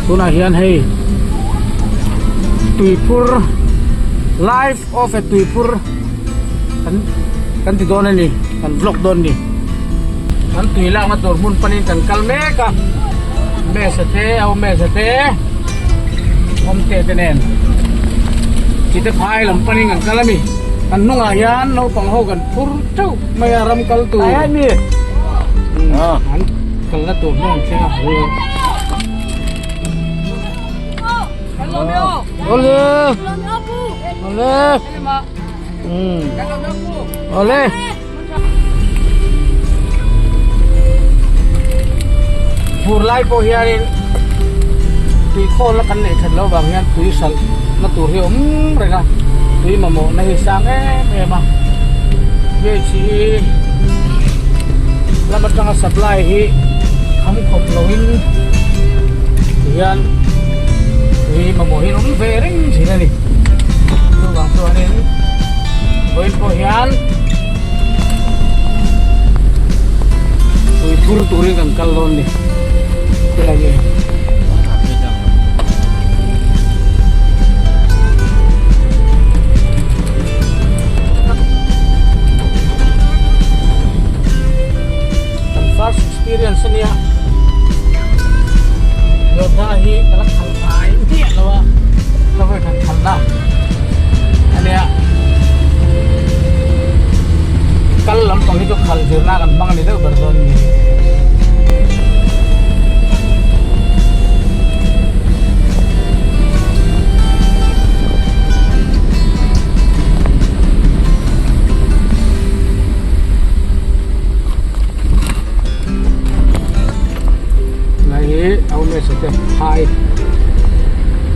Tunah hian hei tuiphur live of a tuiphur kan kan ti dawn a ni kan vlog dawn a ni kan tui lakna tur hmun panin kan kal mek a mesa te a awm mesa te awm te te nen chite phai lam panin kan kal a ni kan hnungah hian naupang ho kan phur teuh mai a ram kal tur an kalna tur hmun an thleng a. Ole. Ole. Ole. Fur lai pawh hianin tui khawl a kan neih that loh vang hian tui hralh na tur hi a awm reng a tui mamawh na hi sang em em a ph hi lam atanga supply hi kham khawp loin tihian tui mamawh hi an awm ve reng thin a ni chuvang chuanin vawiin pawh hian tui phur turin kan kal dawn a ni helai hi. Kan first experience a nia Yoga hi ka la khalh ngai miah lo a ka vawi khat khalh na a nia kal lampang hi chu khalh zirna kan hmang a ni deuh ber dawn a ni. Lai hi a awm leh te phai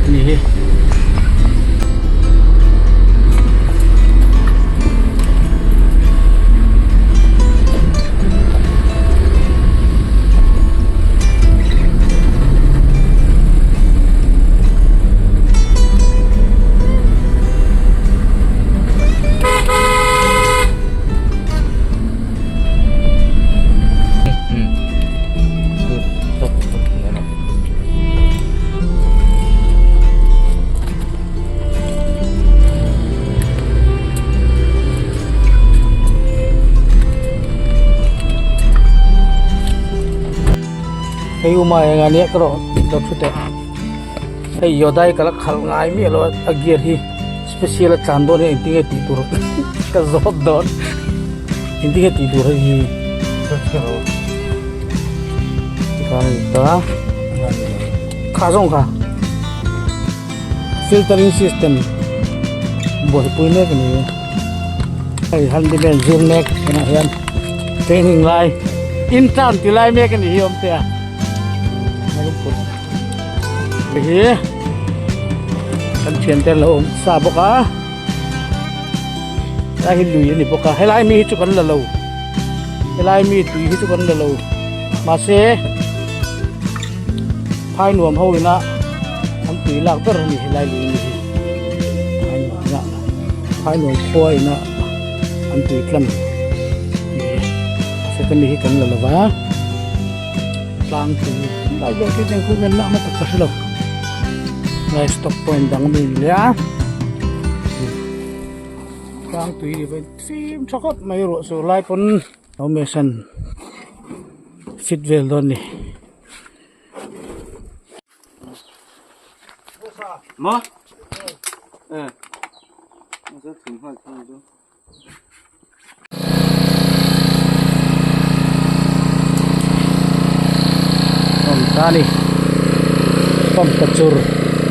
a ni hi. Hei uma eng a nia ka rawh lo thu teh hei yodai ka la khalh ngai miah lo a gear hi special a tlan dawn hian engtin nge tih tur ka zawt dawn engtin nge tih tur hei hi tikhan a ni ta kha zawng kha filtering system buaipui mek a ni hei handyman zir mek tunah hian training lai intern ti lai mek a ni hi awm te a hei hi kan thian te an lo awm sa bawk a helai hi lui a ni bawk a helai mi hi chu kan la lo helai mi tui hi chu kan la lo mahse phai nuam ho ina an tui lak ber a ni helai lui ni hi phai nuam ina phai nuam khua ina an tui tlang a ni mahse ka mi hi kan la lo va. Tlang chu lai vel khi cheng khu hian lakna tak ka hre lo lai stop point dang mi ni leh a tlang tui ni vai fim tha khawp mai ruah sur lai pawn lo mesan fit vel dawn ni. Maw? Eh. Thing hman thung chu. Pump ta a ni pump ta chur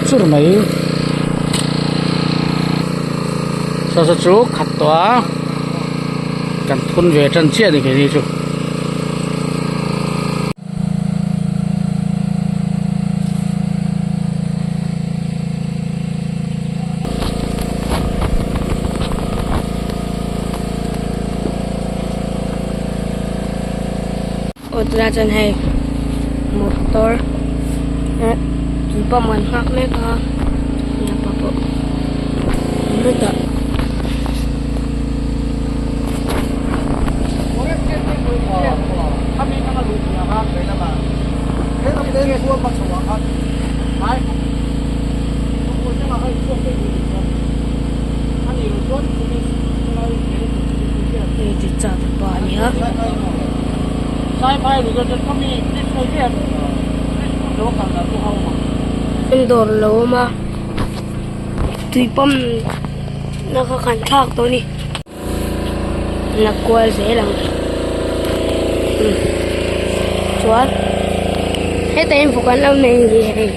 chur mai saw saw chu khat tawh a kan thun ve tan chiah a ni keini chu. Aw tunah chuan hei motor eh tui pump an nghak mek a mipa pawh an lut a. Hei Richard a pa a ni a. Dawr a lo awm a tui pump na kha kan thlak tawh a ni. La kual zel ang chuan hetah hian vawk an lo nei ni hei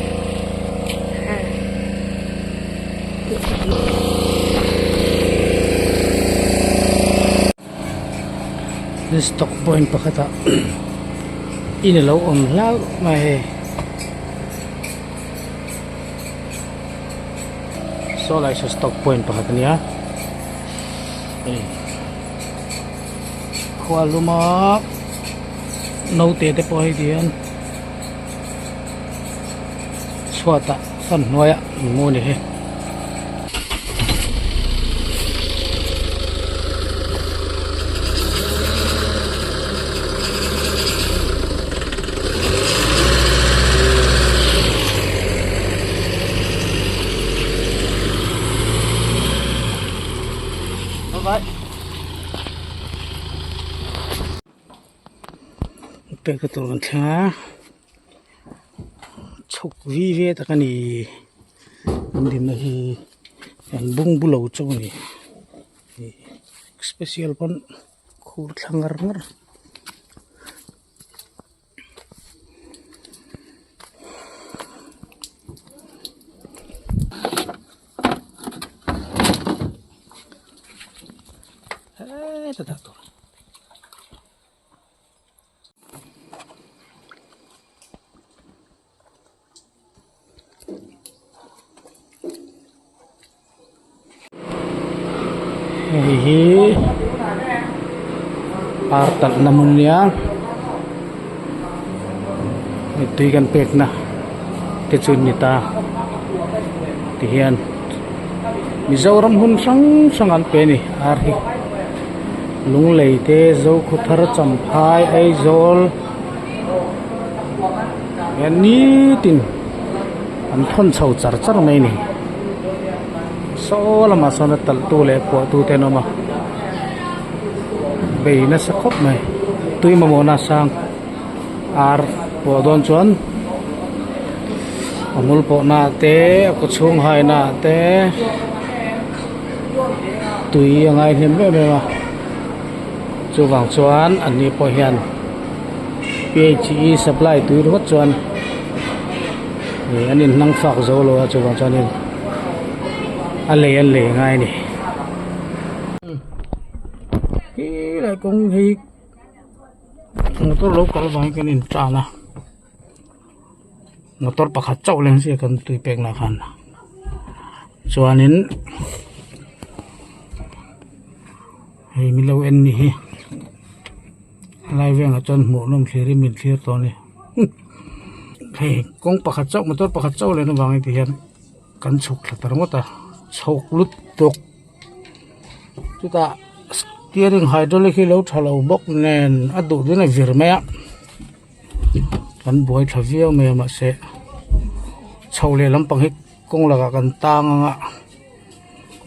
Stock point pakhatah in alo awm hlauh mai hei saw lai saw stock point pakhat ania hei khua luma naute te pawh hei ti hian chhuatah fan hnuaiah an mu a ni hi. Pek tur kan thleng a chhuk vi ve tak a ni an dinna hi an bungbu lo chauh a ni special pawn khur thla ngar ngar. Heta dah tur. Hei hi ar talhna hmun nia hei tui kan pekna te chu an ni ta tihian Mizoram hmun hrang hrang an pe a ni ar hi Lunglei te Zokhawthar Champhai Aizawl hian nitin an thawn chho char char mai a ni saw lamah sawn a talh tu leh phuah tu te an awm a bei nasa khawp mai tui mamawhna a sang ar pawh dawn chuan a hmul pawh na ah te a kaw chhung hai na ah te tui a ngai hnem em em a chuvang chuan an ni pawh hian P H E supply tui ringawt chuan ih an in hnang fak zo lo a chuvang chuanin a lei an lei ngai a ni. Helai kawng hi motor lo kal vangin kan in tan a motor pakhat chauh leng si kan tui pek lah khan chuanin hei min lo en ni hi helai vengah chuan hmuh nawm thlir in min thlir tawh a ni hei kawng pakhat chauh motor pakhat chauh len avangin ti hian kan chhuk thla ta ringawt a chhuk lutuk. Chutah steering hydraulic hi lo tha lo bawk nen a duh duhin a vir mai a kan buai thla viau mai a mahse chho leh lampang hi kawng lakah kan tang ang a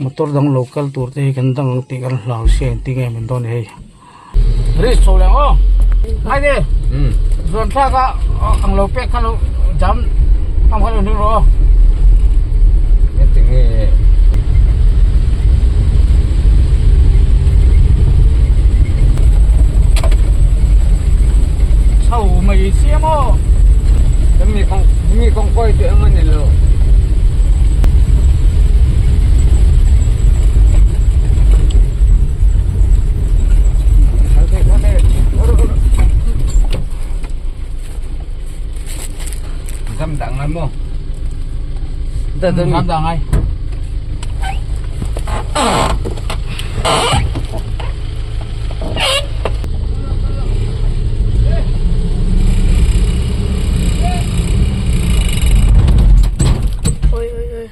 motor dang lo kal tur te hi kan dang ang tih kan hlau sia engtin nge min dawn ni hei risk chho leh ang aw haide zuan thlak a ang lo pek kha lo jam ang kha lo hlim rawh aw. Chho mai siam aw. Mi kong koi te ang ani lo. Dam dang ngai maw? Dam dang ngai. Oi oi oi.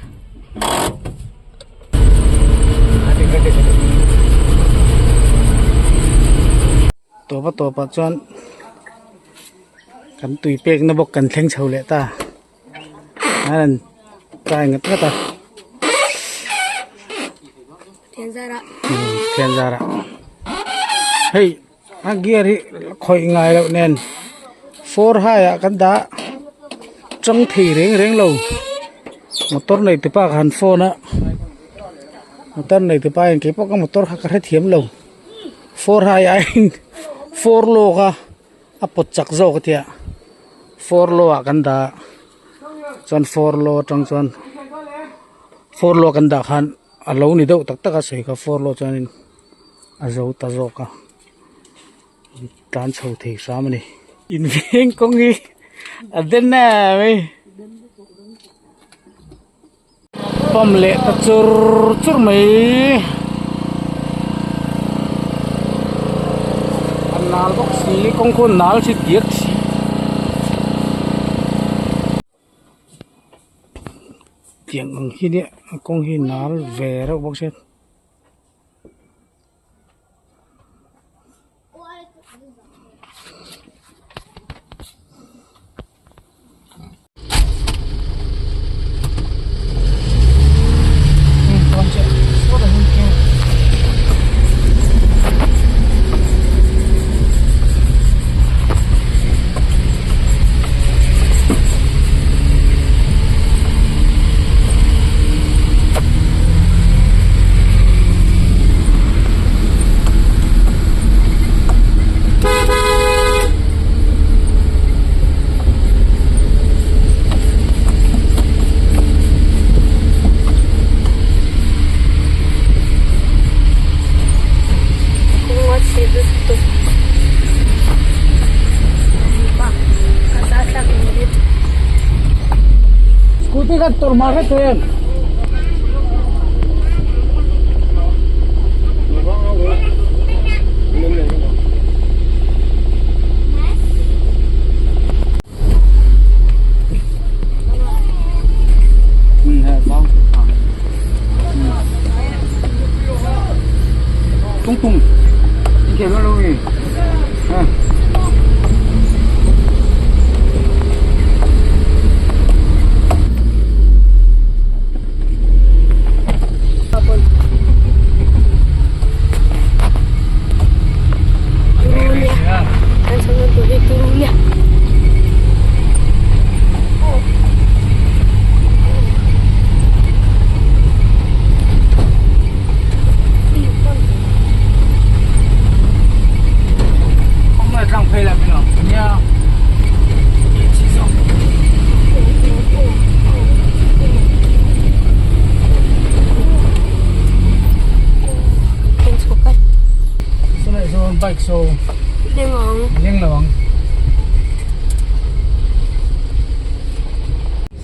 Tawpa tawpah chuan kan tui pekna bawk kan thleng chho leh ta. An try ngat ngat a. Thian zara. Thian zara. Hei a gear hi khawih ngai loh nen four high ah kan dah tang thei reng reng lo motor nei te pa ka han phone a motor nei te pa in keipawh ka motor kha ka hrethiam lo four high aiin four low kha a pawt chak zawk a tia four low ah kan dah chuan four low atang chuan four low kan dah khan a lo ni deuh tak tak a sawi kha four low chuanin a zo ta zawk a tlan chho thei hram a ni. In veng kawng hi a den em mai. Pump leh ta chur chur mai a nal bawk si kawng khaw nal si diak si tiang ang hi nia a kawng hi nal ve reuh bawk sia. Scooty kha tur mar vek em. Tung tung.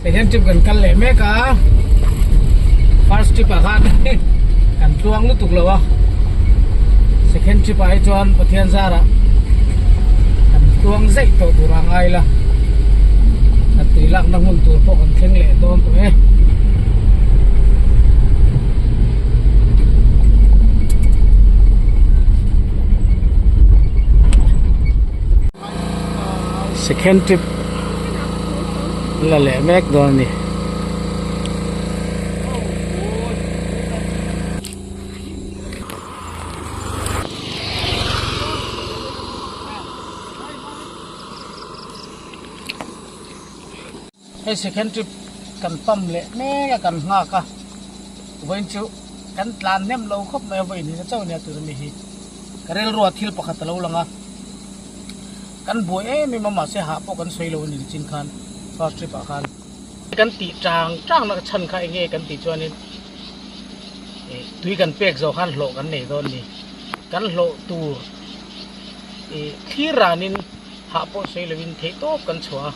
Second trip kan kal leh mek a first trip ah khan kan tluang lutuk lo a second trip ah hi chuan Pathian zarah kan tluang zeih tawh tur a ngai la kan tui lakna hmun tur pawh kan thleng leh dawn tawh e. Second trip la leh mek dawn a ni. Hei second trip kan pump leh mek a kan nghak a vawiin chu kan tlan hnem lo khawp mai a vawiin hi na chauh ania tur ami hi ka rilrua thil pakhat a lo lang a kan buai em em a mahse hah pawh kan sawi lo a ni chin khan first trip ah khan kan tih chang chang na chhan kha enge kan tih chuanin ih tui kan pek zawh khan hlawh kan nei dawn a ni kan hlawh tur ih thlir ranin hah pawh sawi lovin theih tawp kan chhuah a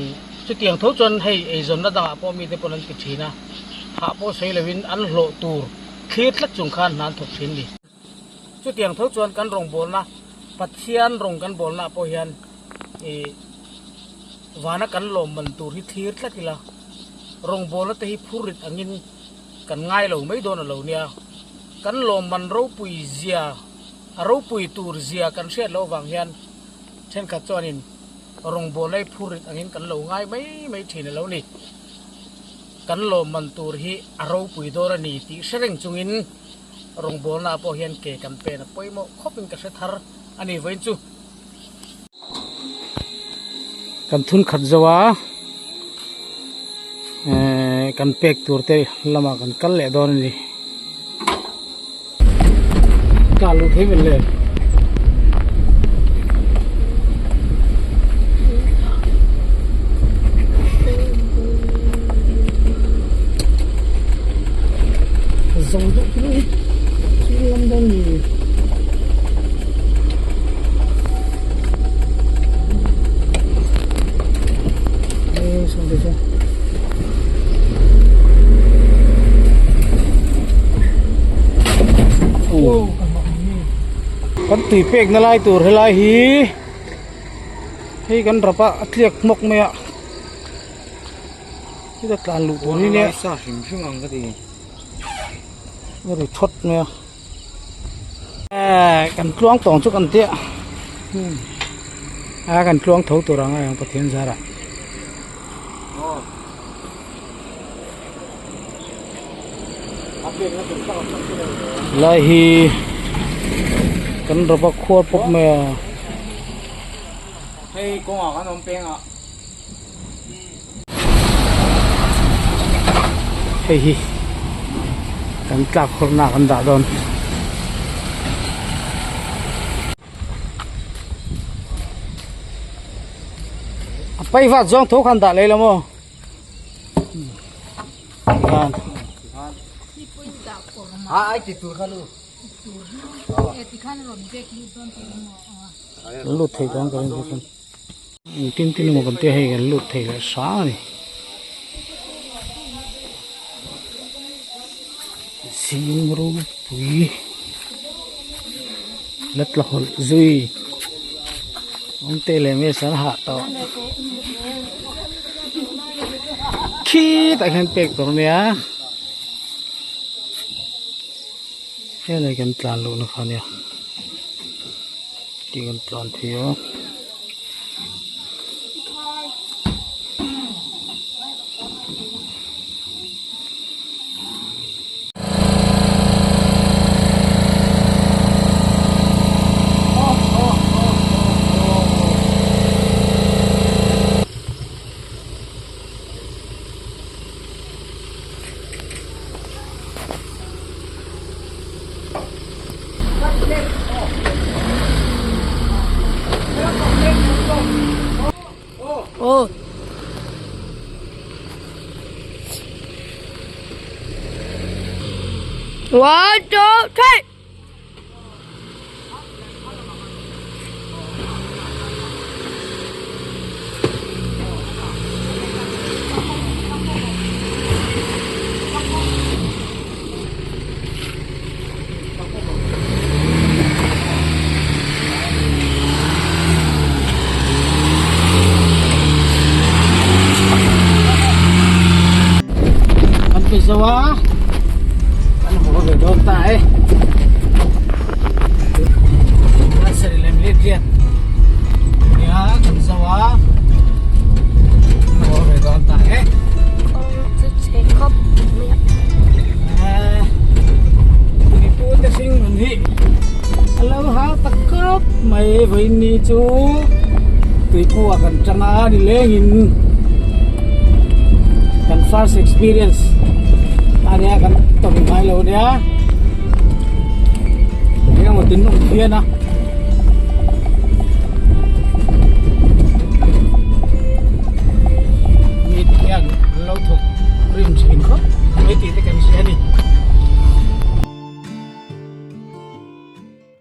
ih chutiang tho chuan hei eizawnna dangah pawh mite pawn an ti thin a hah pawh sawi lovin an hlawh tur thlir tlat chung khan hna an thawk thin a ni. Chutiang tho chuan kan rawngbawlna Pathian rawng kan bawlna ah pawh hian ih vana kan lawmman tur hi thlir tlat ila rawngbawlna te hi phur rit angin kan ngai lo mai dawn a lo nia kan lawmman ropui zia a ropui tur zia kan hriat loh avang hian thenkhat chuanin. Rawngbawlna hi phurrit angin kan lo ngai mai mai thin a lo ni. Kan lawmman tur hi a ropui dawn a ni tih hre reng chungin rawngbawlna ah pawh hian ke kan pen a pawimawh khawpin ka hre thar a ni vawiin chu. Kan thun khat zo a, ehh kan pek tur te lamah kan kal leh dawn a ni. Ka lut thei vel le. Zo deuh chu ni chu lam dawn ni. Ê, xong rồi chưa? Kan tui pek na lai tur helai hi hei kan rap a a tliak hmawk mai a chutah tlan luh tur hi nia sa hrim hrim ang ka ti a ri thawt mai a ehh kan tluang tawng chu kan tia a kan tluang tho tur ang a eng Pathian zarah. Lai hi kan rawva khuar pawp mai a. Hei kawngah kan awm peng a. Hei hi kan tlak khawrhna kan dah dawn. A pai vat zawng tho khan dah leh lo maw khan lut thei chuan ka ring bawk a engtin tin emaw kan tia hei kan lut thei leh hram a ni zing ropui la tla hawlh zui awm te leh mai san hah tawh khitah khian pek tur a nia helai kan tlan luhna kha ania tih kan tlan thei a. Oh. One, two, three. Kan pe zo a kan haw ve dawn ta e Nursery lem liat liat nia kan zo a kan haw ve dawn ta e Mipute hring nun hi a lo hau tak khawp mai vawiin ni chu tuipu ah kan tang a ni lengin kan first experience a nia kan tawm ngai lo nia engemaw tin awm phian a. Mi te hian an lo thawk rim thin khawp mai tih te kan hria a ni.